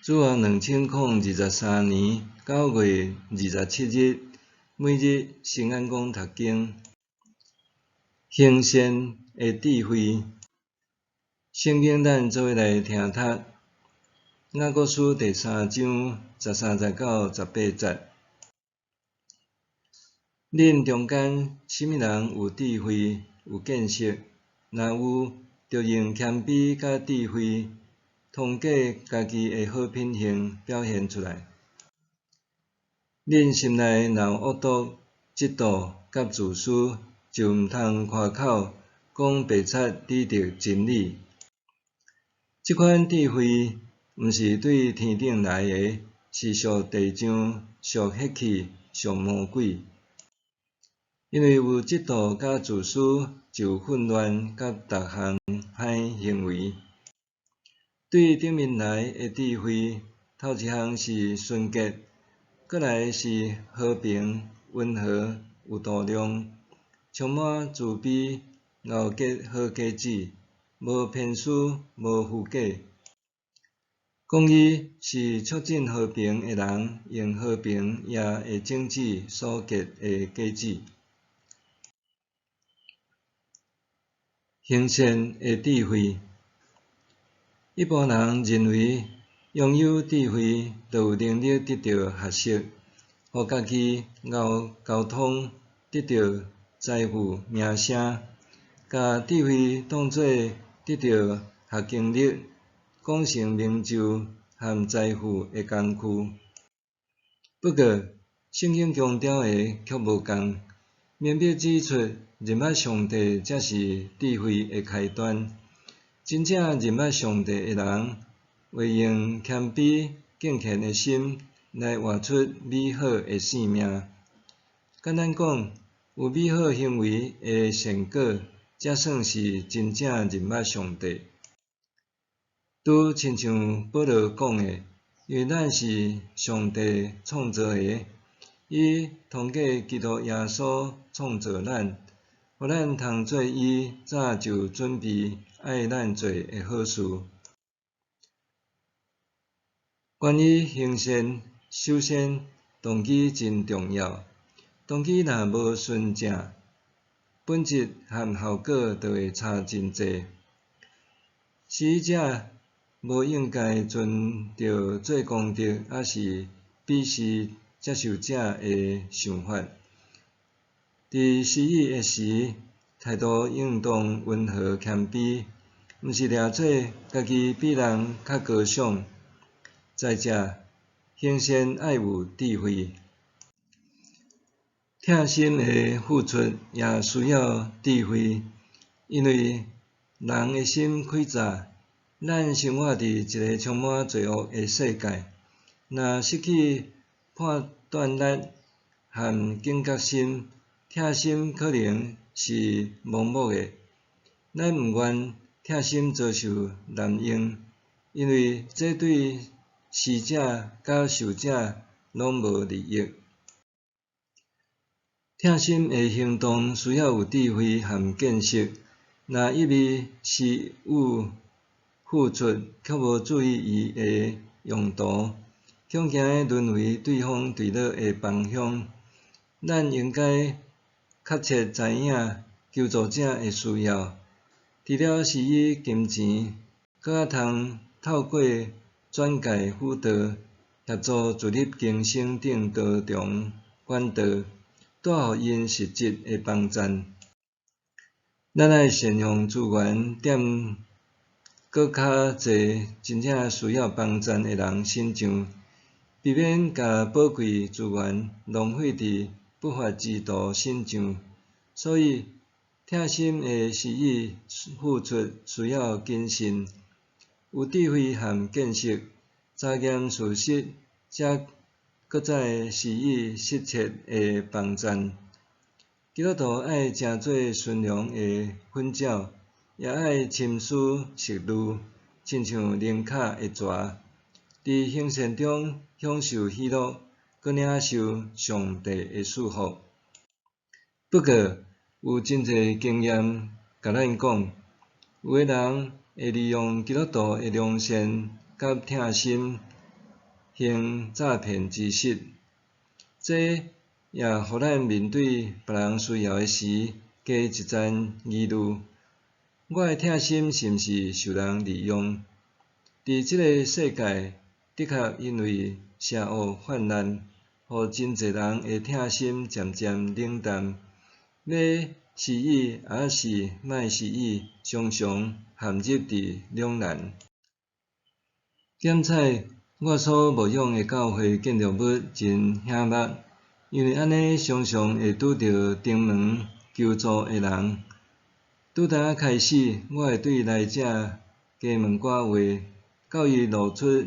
主後2023年9月27日，每日聖安講讀經，行善的智慧。聖經咱做伙來聽讀，雅各書第三章十三節到十八節。恁中間啥物人有智慧、有見識？若有，著用謙卑佮智慧，通過家己的好品行表現出來。恁心內若有惡毒、嫉妒佮自私，就毋通誇口講白賊得著真理。這款智慧毋是對天頂來的，是屬地上、屬血氣、屬魔鬼。因為有嫉妒佮自私，就有混亂佮逐項歹行為。對頂面來的智慧，頭一項是純潔，過來是和平、溫和、有度量，充滿慈悲，𠢕結好果子，無偏私，無虛假。講伊是促進和平的人，用和平業的種子所結的果子。行善的智慧。一般人認為，擁有智慧就有能力得到學識，予家己𠢕溝通，得到財富名聲，共智慧當做得到學經歷、功成名就和財富的工具。不過，聖經強調的卻無仝，明白指出認捌上帝才是智慧的開端。真正認捌上帝的人，會用謙卑敬虔的心來活出美好的生命。簡單講，有美好行為的善果，才算是真正認捌上帝。拄親像保羅講的，因為咱是上帝創造的，伊通過基督耶穌創造咱，予咱通做伊早就準備愛咱做的好事。關於行善，首先動機真重要。動機若無純正，本質和效果就會差真濟。施予者無應該存著做功德，抑是鄙視接受者的想法。佇施予的時，態度應當溫和謙卑，毋是掠做家己比人較高尚。再者，行善愛有智慧，疼心的付出也需要智慧，因為人的心詭詐，咱生活佇一个充滿罪惡的世界，若失去判斷力和警覺心，疼心可能是盲目的。咱毋願疼心遭受濫用，因為這對施者佮受者攏無利益。疼心的行動需要有智慧和見識，若一味施予付出，卻無注意伊的用途，恐驚淪為對方墜落的幫兇。咱應該確切知影求助者的需要，除了施予金錢，閣較通透過轉介輔導，協助自力更生等多重管道，帶予𪜶實質的幫贊。咱愛善用資源，踮閣較濟真正需要幫贊的人身上，避免共寶貴資源浪費佇不法之徒身上。所以，疼心的施予付出需要謹慎，有智慧和見識，查驗事實，才閣再施予適切的幫贊。基督徒愛成做順良的粉鳥，也愛深思熟慮，親像靈巧的蛇，佇行善中享受喜樂，閣領受上帝的祝福。不過，有真濟經驗共咱講，有的人會利用基督徒的良善佮疼心，行诈骗之实。這也予咱面對別人需要的時，加一層疑慮。我的疼心是毋是受人利用？佇這个世界，的確因為邪惡泛濫，予真濟人的疼心漸漸冷淡，欲施予抑是莫施予，常常陷入佇兩難。檢採我所牧養的教會建築物真顯目，因為按呢常常會拄著登門求助的人。拄淡仔開始，我會對來者加問寡話，到伊露出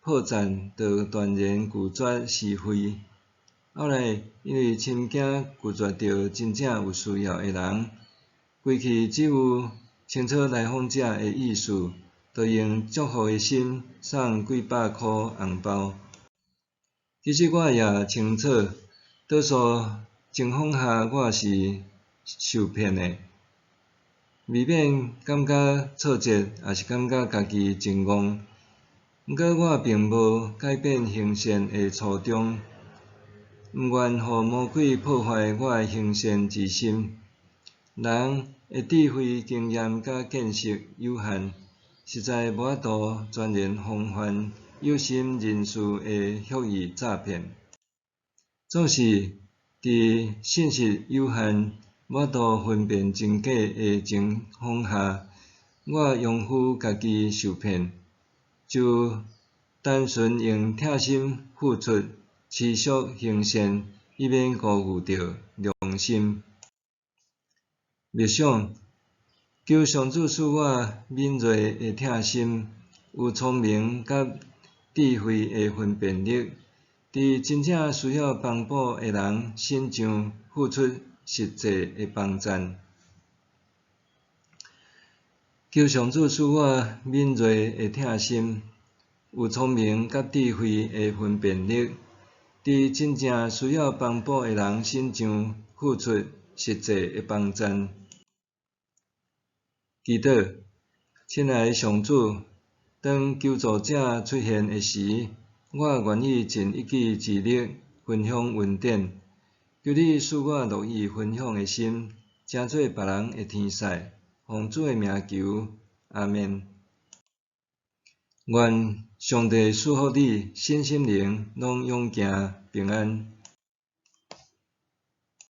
破綻，就斷然拒絕施惠。後來因為深驚拒絕著真正有需要的人，規氣只有清楚來訪者的意思，就用祝福的心送幾百箍紅包。其實我也清楚，多數情況下我是受騙的，未免感覺挫折，抑是感覺家己真戇。毋過我並無改變行善的初衷，毋願予魔鬼破壞我的行善之心。人的智慧、經驗佮見識有限，實在無法度全然防範有心人士的蓄意詐騙。總是佇信息有限、無法度分辨真假的情況下，我容許家己受騙，就單純用疼心付出，持續行善，以免辜負著良心。默想，求上主賜我敏銳的疼心，有聰明佮智慧的分辨力，佇真正需要幫補的人身上付出實際的幫贊。求上主賜我敏銳的疼心，有聰明佮智慧的分辨力，佇真正需要幫補的人身上付出實際的幫贊。祈禱，親愛的上主，當求助者出現的時，我願意盡一己之力分享恩典。求你賜我樂意分享的心，成做別人的天使。奉主的名求，阿們。願上帝賜福你，身心靈攏勇健平安。